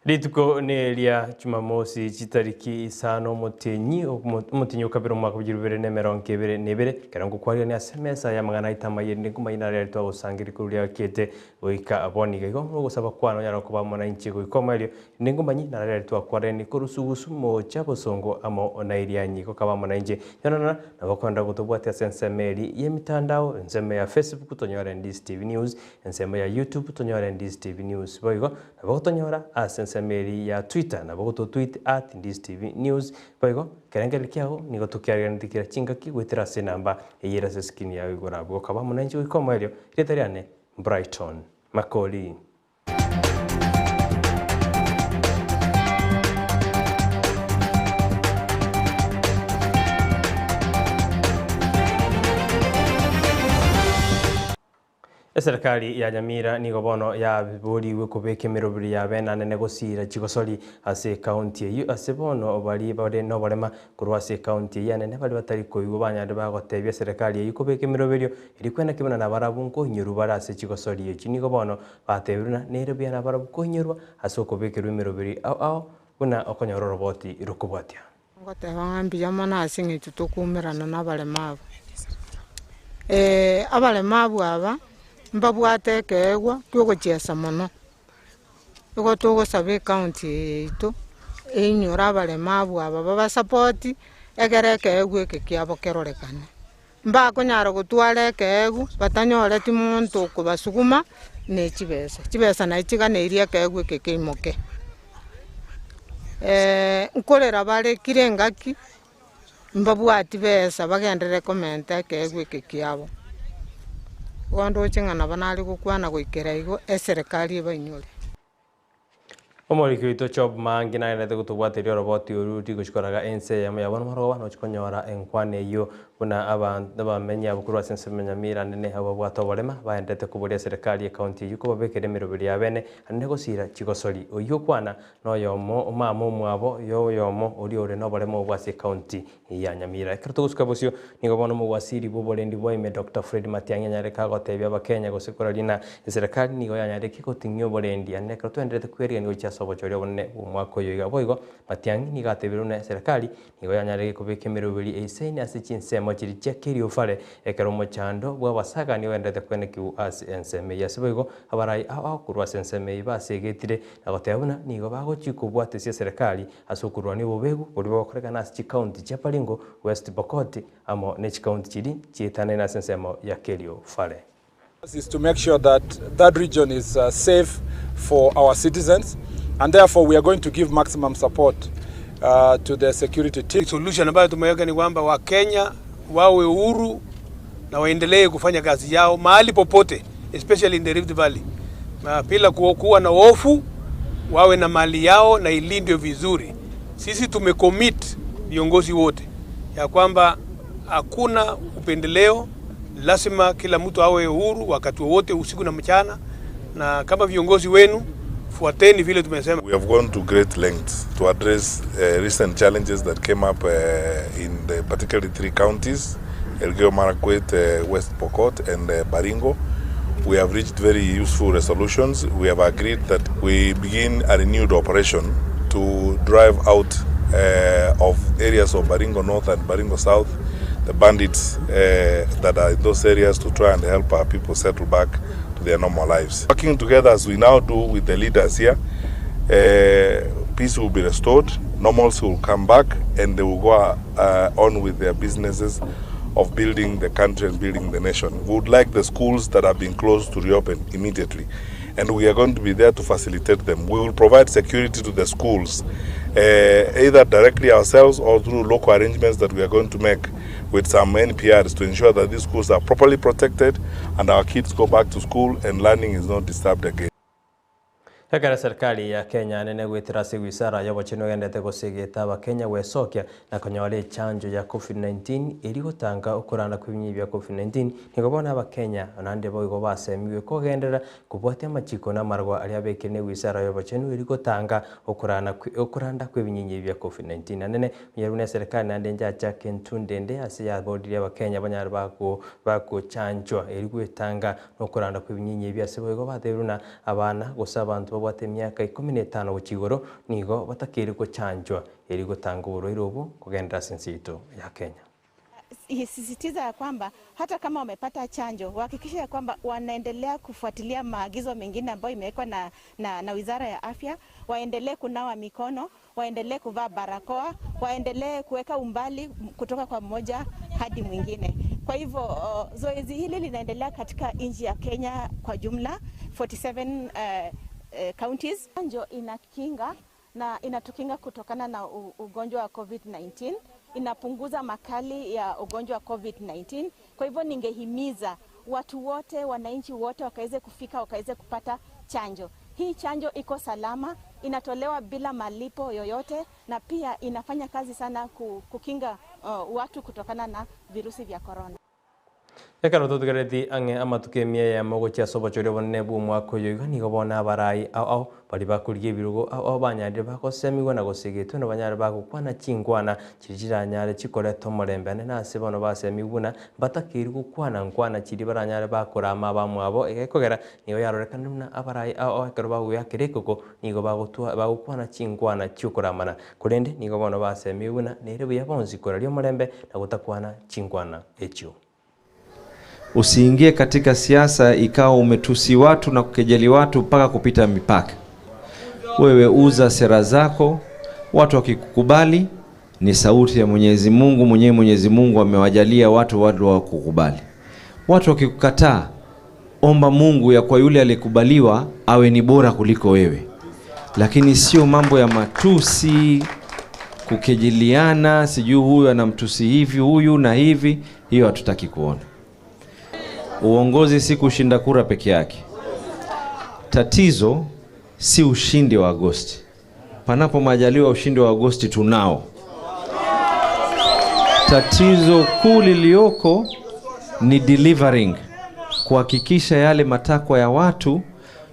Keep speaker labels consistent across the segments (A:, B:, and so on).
A: Rituko neria Jumamosi chitariki isano omotienyi omotienyi o kabere omwaka bw'echilifu bibere na emerongo ebere na ebere, ekero ngokwarigania ase emesa y'amang'ana aito amaya erinde nkomanye naro aria twagosangereria korwa riria gakiete goika bono iga. Igo nogosaba kwane onyare koba amo nainche goika omoerio, erinde nkomanye naro aria twakwareranie korwa sugusu moocha bosongo amo na Irianyi. Gokaba amo nainche Yonana nabo okoenda gotobwatia ase ensemo eria y'emitandao, ensemo ya Facebook tonyore Ndisi TV News, ensemo ya YouTube tonyore Ndisi TV News. Boigo Nabo gotonyora ase ensemo eria ya Twitter, nabo gototweet at Ndisi TV News. Boigo, ekerengererio kiago nigo tokiareganeti kera chingaki goetera ase enamba eyio ere ase escreen yao igoro abwo. Gokaba amo nainche goika omoerio, erieta riane Brighton Makori. Eserekari ya Nyamira nigo bono yaborigwe kobeka emeroberi ya benanene gosiira chigosori ase ekaunti eyio ase bono baria bare noborema korwa ase ekaunti eyio anene baria batari koigwa banyarire bagotebia eserekari eyio kobeka emeroberio eria kwena ki buna nabarabwo nkoinyorwa bare ase chigosori echi nigo bono batebirwe na nere buya nabarabwo koinyorwa ase okobekerwa emeroberi ao ao buna okonyora oroboti rokobwatia.
B: Ngoteba ng'a mbuya mono ase eng'encho tokoumerana nabaremabu. Abaremabu aba mbabwate ekeegwa kiogochiesa mono, igo togosaba ecounty eye yaito einyore abaremabu aba babasapoti egere ekeegwa eke kiabo kerorekane. Mbakonyara gotwara ekeegwa batanyoreti monto okobasuguma ne chibesa, chibesa naye chiganeirie ekeegwa eke keimoke. Nkorera bare kera engaki, mbabwati besa bagenderere komenta ekeegwa eke kiabo. Igo ndoche ng'a nabo nare gokwana goikera igo, eserekari ebainyore.
A: Omoriki oito Job Mangi nagenderete gotobwateria oroboti oru rigochi koraga ense eyemo ya bono marogoba nochi konyora enkwana eyio buna abamenyi abwo korwa ase ensemo ya Nyamira nene abwo babwate oborema baenderete koboria eserekari ye county eyio kobabekera emeroberi ya bene naende gosira chigosori. Oyio okwana noyomo omama omwabo yoyomo oria ore noborema obwo ase ecounty ya Nyamira. Ekero togosuka bosio, nigo bono omogwasiri bw'oborendi bwa ime Doctor Fred Matiang'i anyareke agotebia abakenya gose koraria na eserekari nigo yanyareke goting'ia oborendi ande ekero twenderete kwerigania gochia ase obochori obonene bw'omwaka oyo iga. Boigo Matiang'i nigo atebire buna eserekari nigo yanyarege kobeka emeroberi eisaine ase chinsemo chiria chia Keriofare ekero omochando bw'abasagani ogenderete kwenekigwa ase ensemo eyio. Ase boigo abarai ao ao korwa ase ensemo eyio basegetire na goteba buna nigo bagochia kobwatesia eserekari Ase okorwania obobegu boria bogokorekana ase chikaunti chia Baringo, West Pokot amo ne chikaunti chiria chietanaine ase ensemo ya Kerio Valley.
C: Is to make sure that that region is safe for our citizens and therefore we are going to give maximum support to the security team.
D: Solution ambayo tumeweka ni kwamba Wakenya wawe huru na waendelee kufanya kazi yao mahali popote especially in the Rift Valley bila kuwa na hofu, wawe na mali yao na ilindwe vizuri. Sisi tumecommit viongozi wote ya kwamba hakuna upendeleo, lazima kila mtu awe huru wakati wowote, usiku na mchana, na kama viongozi wenu fuateni vile tumesema.
E: We have gone to great lengths to address uh, recent challenges that came up uh, in the particularly three counties, Elgeyo Marakwet, uh, West Pokot and uh, Baringo. We have reached very useful resolutions. We have agreed that we begin a renewed operation to drive out uh, of areas of Baringo North and Baringo South the bandits uh, that are in those areas to try and help our people settle back to their normal lives. Working together as we now do with the leaders here, uh, peace will be restored, normalcy will come back, and they will go uh, on with their businesses of building the country and building the nation. We would like the schools that have been closed to reopen immediately, and we are going to be there to facilitate them. We will provide security to the schools, either directly ourselves or through local arrangements that we are going to make with some NPRs to ensure that these schools are properly protected and our kids go back to school and learning is not disturbed again.
A: Ekero eserikari ya Kenya nene goetera ase ewizara y'obochenu egenderete gosegeta abakenya gwesokia na konyora echanjo ya Covid-19 eria gotanga okoranda kw'ebinyi bia Covid-19, nigo bono abakenya naende boigo basemigwe kogenderera kobwatia amachiko na amarwa aria abekire n'ewizara y'obochenu eria gotanga okorana okoranda kw'ebinyinyi bia Covid-19. Naende onye buna eserikari naende njachake entunde ende ase yaboririe abakenya banyare bako bagochanchwa eria gwetanga nokoranda kw'ebinyinyi ebi ase boigo batebire buna abana gose abanto. babwate emiaka ikomi na etano gochia igoro nigo batakeire gochanchwa erio gotanga oborwaire obwo kogenderera ase ense yaito ya Kenya.
F: Isisitiza ya kwamba hata kama wamepata chanjo wahakikishe ya kwamba wanaendelea kufuatilia maagizo mengine ambayo imewekwa na, na, na Wizara ya Afya. Waendelee kunawa mikono, waendelee kuvaa barakoa, waendelee kuweka umbali kutoka kwa mmoja hadi mwingine. Kwa hivyo zoezi hili linaendelea katika nchi ya Kenya kwa jumla 47 counties. Chanjo inakinga na inatukinga kutokana na ugonjwa wa COVID-19, inapunguza makali ya ugonjwa wa COVID-19. Kwa hivyo ningehimiza watu wote, wananchi wote wakaweze kufika, wakaweze kupata chanjo. Hii chanjo iko salama, inatolewa bila malipo yoyote na pia inafanya kazi sana kukinga watu kutokana na virusi vya korona.
A: Ekero totigereti ang'e amatuko emia eyemo gochia ase obochori obonene bwa omwaka oyo iga nigo bono abarai ao ao baria bakorigia ebirogo ao ao banyarire bagosemigwa na gosegetwa na banyare bagokwana chinkwana chiria chiranyare chikoreta omorembe ane na ase bono basemigwa buna mbatakeire gokwana nkwana chiria baranyare bakorama abamwabo iga ekogera nigo yarorekana buna abarai ao ao ekero bagoakera ekoko nigo bagotwa bagokwana chinkwana chiokoramana korende nigo bono basemigwa buna nere buya bonsi koraria omorembe na gotakwana chinkwana echio.
G: Usiingie katika siasa ikawa umetusi watu na kukejeli watu mpaka kupita mipaka. Wewe uza sera zako, watu wakikukubali ni sauti ya Mwenyezi Mungu mwenyewe. Mwenyezi Mungu amewajalia watu watu wa kukubali. Watu wakikukataa, omba Mungu ya kwa yule aliyekubaliwa awe ni bora kuliko wewe, lakini sio mambo ya matusi, kukejeliana, sijui huyu anamtusi hivi huyu na hivi. Hiyo hatutaki kuona. Uongozi si kushinda kura peke yake. Tatizo si ushindi wa Agosti. Panapo majaliwa ushindi wa Agosti tunao. Tatizo kuu lilioko ni delivering, kuhakikisha yale matakwa ya watu,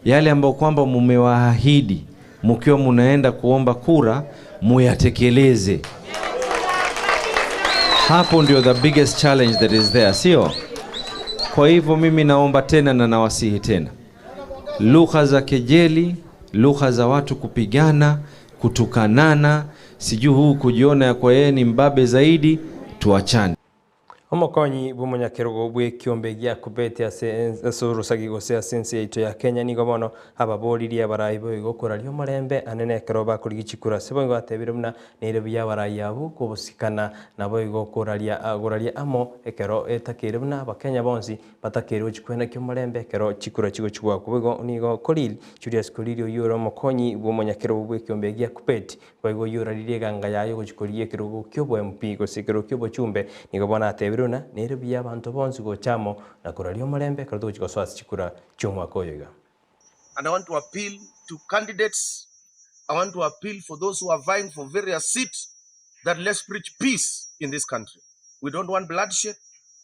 G: yale ambayo kwamba mumewaahidi mkiwa munaenda kuomba kura, muyatekeleze. Hapo ndio the biggest challenge that is there, sio? Kwa hivyo mimi naomba tena na nawasihi tena, lugha za kejeli, lugha za watu kupigana, kutukanana, sijui huu kujiona ya kwa yeye ni mbabe zaidi, tuachane.
A: Omokonyi bwa omonyakerogo bwa ekiombe gia Kuppet ase ase orosagi gose ase ense yaito ya Kenya nigo bono ababoririe abarai boigo koraria omorembe anene ekero bakorigia chikura ase boigo batebire buna nere buya abarai abwo kobosikana naboigo koraria koraria amo ekero etakeire buna abakenya bonsi batakeire gochikwena omorembe ekero chikura chigochigwakwa boigo nigo Korir Julius Korir oywo ore omokonyi bwa omonyakerogo bwa ekiombe gia Kuppet boigo oywo oraririe eganga yaye gochikoria ekerogo kia obo MP gose ekerogo kia obochumbe nigo bono atebire buna nere buya abanto bonsi gochamo na koraria omorembe ekero togochi gosoa ase chikura chia omwaka oyo iga.
H: And I want to appeal to candidates. I want to appeal for those who are vying for various seats that let's preach peace in this country. We don't want bloodshed.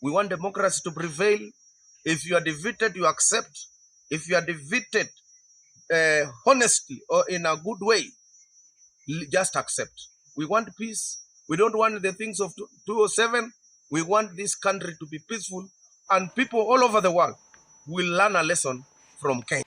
H: We want democracy to prevail. If you are defeated, you accept. If you are defeated honestly or in a good way, just accept. We want peace. We don't want the things of 207. We want this country to be peaceful, and people all over the world will learn a lesson from Kenya.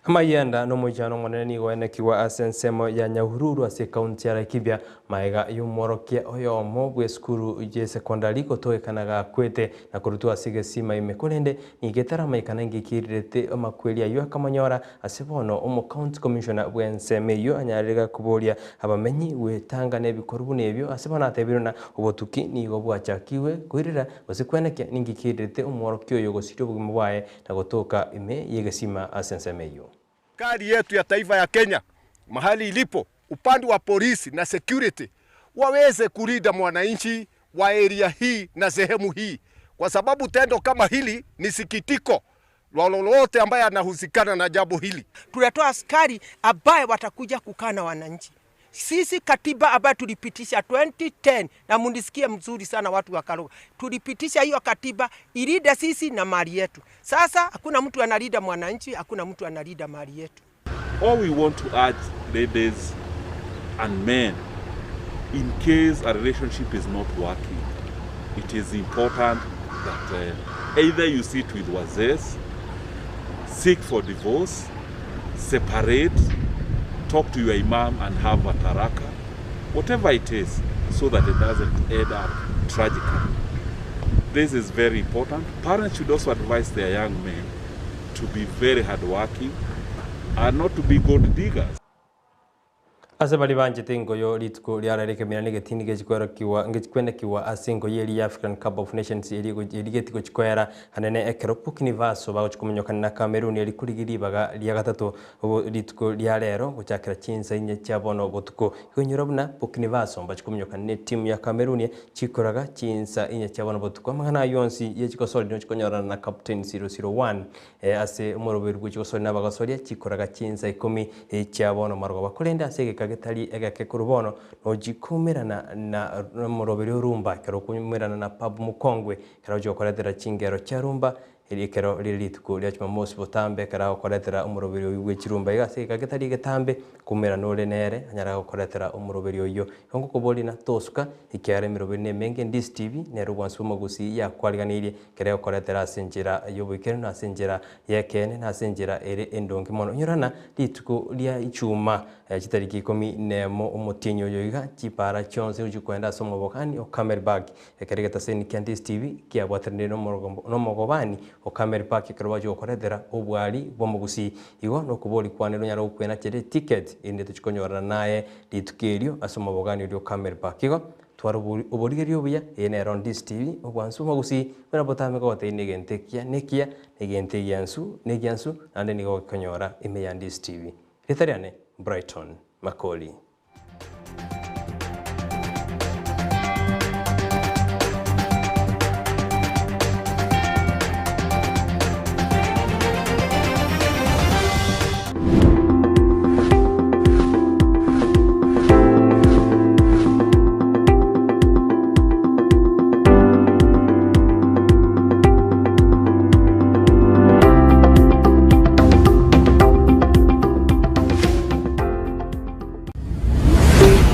A: Amayenda nomoichano omonene nigo enekiwa ase ensemo ya Nyahururu ase ekaunti ya Laikipia maega y'omworokia oyomo bwa esukuru ya secondary gotogekanaga akwete na korutwa ase egesima ime korende nigo etaramaikana engikirerete amakweri aywo akamanyora ase bono omo county commissioner bwa ensemo eywo anyarire koboria abamenyi gwetanga na ebikorwa buna ebio ase bono atebire na obotuki nigo bwachakiwe koirera gose kwenekia ningikirerete omworokia oyo gosiria obogima bwaye na gotoka ime y'egesima ase ensemo eywo.
I: Serikali yetu ya taifa ya Kenya mahali ilipo upande wa polisi na security waweze kulinda mwananchi wa area hii na sehemu hii, kwa sababu tendo kama hili ni sikitiko la lolote ambaye anahusikana na jambo hili.
J: Tunatoa askari ambaye watakuja kukaa na wananchi. Sisi katiba ambayo tulipitisha 2010, na munisikie mzuri sana watu wa Karoga, tulipitisha hiyo katiba ilinde sisi na mali yetu. Sasa hakuna mtu analinda mwananchi, hakuna mtu analinda mali yetu.
E: All we want to urge ladies and men, in case a relationship is not working, it is important that either you sit with wazes, seek for divorce,
K: Separate, talk to your imam and have a taraka, whatever it is, so that it doesn't end up tragically. This is very important. Parents should also advise their young men to be very hardworking and not to be gold diggers.
A: Ase baria banchete engoyo rituko riarare ekemira na egetindi ngechikwerokigwa ngechikwenekigwa ase engoyo eria ya African Cup of Nations eria erigetie gochikoera anene ekero Burkina Faso bagochia komenyokana na Cameroon eria korigia ribaga ria gatato rituko ria rero gochakera chinsa inye chia bono botuko. Igo inyora buna Burkina Faso mbachie komenyokana ne etimu ya Cameroon chikoraga chinsa inye chia bono botuko. Amang'ana ayio onsi ye chigosori nochia konyorana na Captain 001 Ase omoroberi bwe chigosori na abagosoria chikoraga chinsa ikomi chia bono marogoba, korende ase egeka getari egeke korwa bono nochikoumerana na omoroberi o rumba, ekero okoumerana na Babu Mukongwe, ekero agochia gokoretera chingero chia rumba, erio ekero rire rituko ria Jumamosi botambe ekero agokoretera omoroberi oyio bwe chirumba. Igo ase egeka getari egetambe, koumerana ore nere anyare gokoretera omoroberi oyio. Igo ngokoboria na tosuka, ekiagera emeroberi nemenge, Ndisi TV nere obwansu bw'omogusii yakwariganeirie Ekero egokoretera ase enchera y'oboikeranu, na ase enchera y'ekeene, na ase enchera ere endonge mono. Inyorana rituko ria Ichuma, chitariki ikomi nemo omotienyi oyo iga, chipaara chionsi gochia koenda ase omobogani o Camel Park. Ekero egetaseni kia Ndisi TV kiabwatanire nomogobani o Camel Park ekero bachia gokoretera obwari bw'omogusii. Igo nokoboria kwane nonyare gokwenachera eticket erinde tochie konyorana naye rituko erio ase omobogani oria o Camel Park. Igo Twara oborigereria obuya, eye nero Ndisi TV, obwansu bw'omogusii, buna botambe gotebia negento ekiya nekiya, negento egiansu negiansu, naende nigo ogokonyora ime ya Ndisi TV. Rieta riane, Brighton Makori.